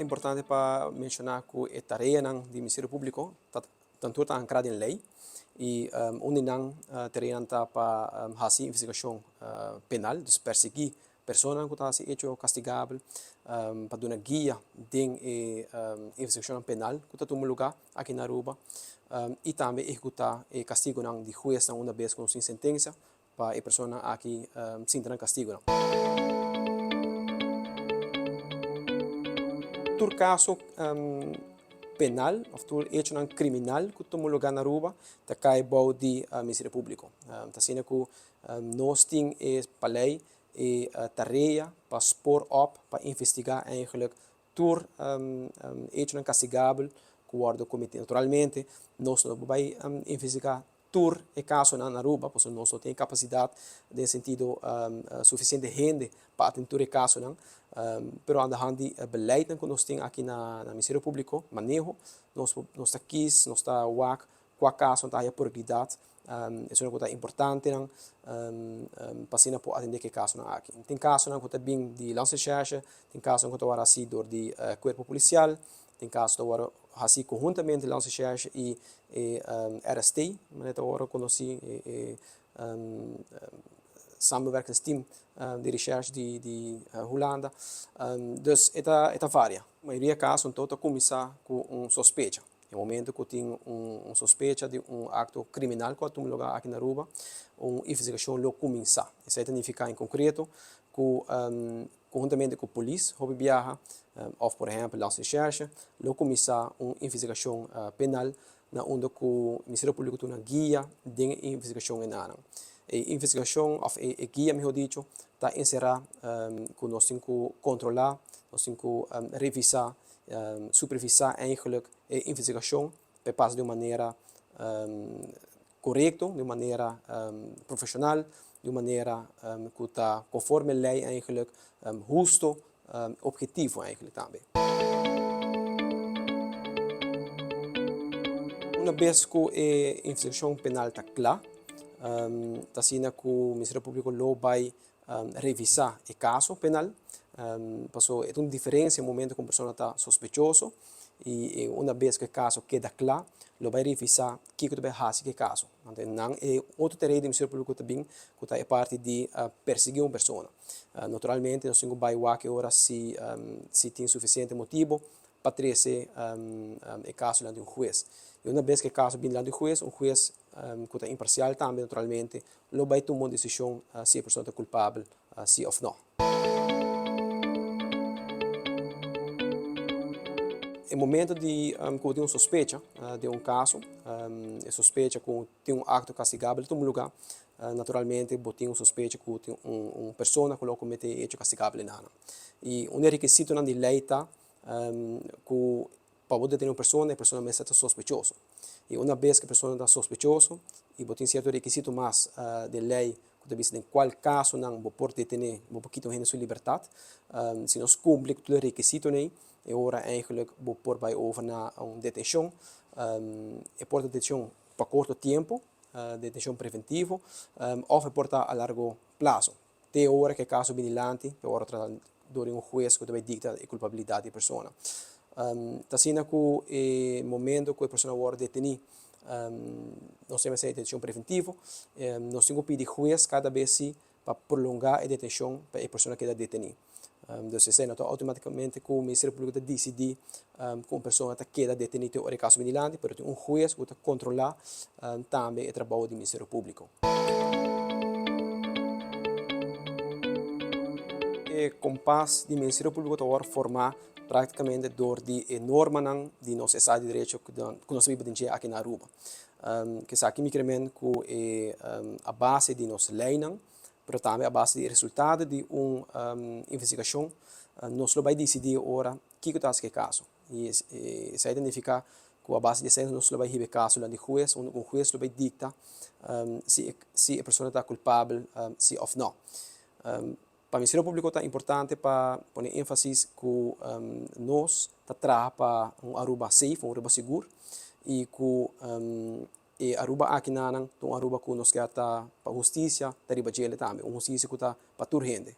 lugar ta importante pa menciona cu e tareanan di Ministerio Publico ta tur ta ancra den ley y un di nan tareanan ta pa haci investigacion penal, dus persegui personanan cu ta haci hecho castigabel, pa duna guia den e investigacionnan penal cu ta tuma lugar aki na Aruba y tambe ehecuta e castigonan di huesnan una bes cu nos tin sentencia pa e personanan aki sinta nan castigonan. Tur caso penal of tur hechonan criminal cu tuma lugar na Aruba ta cay bou di Ministerio Publico. Ta asina cu nos tin e pa ley e tarea pa spoor op, pa investiga eigenlijk tur hechonan castigabel cu wordo cometi. Naturalmente nos no por bay investiga tur e casonan na Aruba, pasobra nos no tin e capacidad den sentido suficiente hende pa atende tur e casonan, pero aan de hand di e beleidnan cu nos tin aki na Ministerio Publico, maneho, nos nos ta kies, nos ta wak cua caso ta haya prioridad, esunnan cu ta importantenan pa asina por atende cu e casonan aki. Tin casonan cu ta bin di Landsrecherche, tin casonan cu ta worde haci door di Cuerpo Policial, Tin kaso ta wòrdu hasí konhuntamente Landsrecherche i e RST, manera ta wòrdu konosí e samenwerkingsteam di recherche di Hulanda. Dus e ta e ta varia. Mayoria kaso anto ta kuminsá ku un sospecha. E momento ku tin un sospecha di un akto kriminal ku a tuma lugá aki na Aruba, un investigashon lo kuminsá. Esei ta nifiká en konkreto ku Konhuntamente ku polis hopi biaha òf por ehèmpel Landsrecherche lo kuminsá un investigashon penal na unda ku Ministerio Públiko tuna guia den e investigashon enanan. E investigashon òf e guia mihó dicho ta enserá ku nos tin ku kontrolá, nos tin ku revisá, supervisá eigenlijk e investigashon pa e pasa di un manera korekto, di un manera profeshonal, di un manera ku ta konforme lei eigenlijk, husto, objetivo eigenlijk tambe. Una bes ku e investigashon penal ta kla, ta asina ku Ministerio Públiko lo bai revisá e kaso penal, pasobra e ta un diferensia e momento ku un persona ta sospechoso i una bes ku e kaso keda kla lo bai revisá kiko ta bai hasi ku e kaso. Anto nan e otro tarea di Ministerio Públiko ta bin ku ta e parti di persiguí un persona. Naturalmente nos tin ku bai wak e ora si si tin sufisiente motibu pa trese e kaso dilanti un hues. I una bes ku e kaso bin dilanti un hues, un hues ku ta imparsial tambe naturalmente lo bai tuma un desishon si e persona ta kulpabel si òf nò. E momento di ku bo tin un sospecha den un kaso, e sospecha ku tin un akto kastigabel ta tuma lugá, naturalmente bo tin un sospecha ku tin un persona ku lo komete e hecho kastigabel enanan. I un di e rekisitonan di lei ta ku Pa bo detene un persona, e persona mester ta sospechoso. I una bes ku e persona ta sospechoso i bo tin sierto rekisito mas den lei ku ta bisa den kual kasonan bo por detené, bo por kita un hende su libertat, si nos kumpli ku tur e rekisitonan ei, e ora eigentlik bo por bai over na un detenshon. E por ta detenshon pa korto tiempo, detenshon preventivo, òf e por ta a largo plaso. Te ora ku e kaso bini dilanti, te ora trata dor di un hues ku ta bai dikta e kulpabilidat di e persona. Ta asina ku e momento ku e persona wòrdu detení, nos ta mester detenshon preventivo, nos tin ku pidi hues kada bes si pa prolongá e detenshon pa e persona keda detení. Dus esei no ta outomátikamente ku Ministerio Públiko ta disidí ku un persona ta keda detení te ora e kaso bini dilanti, pero tin un hues ku ta kontrolá tambe e trabou di Ministerio Públiko. E kompas di Ministerio Públiko ta wòrdu formá práktikamente dor di e normanan di nos estado di derecho ku nos ta biba den dje aki na Aruba. Esaki mi kere men ku e a base di nos leinan, pero tambe a base di e resultado di un investigashon nos lo bai disidí ora kiko ta hasi ku e kaso. I esei ta nifiká ku a base di esei nos lo bai hiba e kaso dilanti di hues, unda ku un hues lo bai dikta si si e persona ta kulpabel si òf nò. Pa Ministerio Públiko ta importante pa pone énfasis ku nos ta traha pa un Aruba safe, un Aruba sigur i ku E Aruba aki nanan ta un Aruba ku nos kier ta pa hustisia ta riba djele tambe, un hustisia ku ta pa tur hende.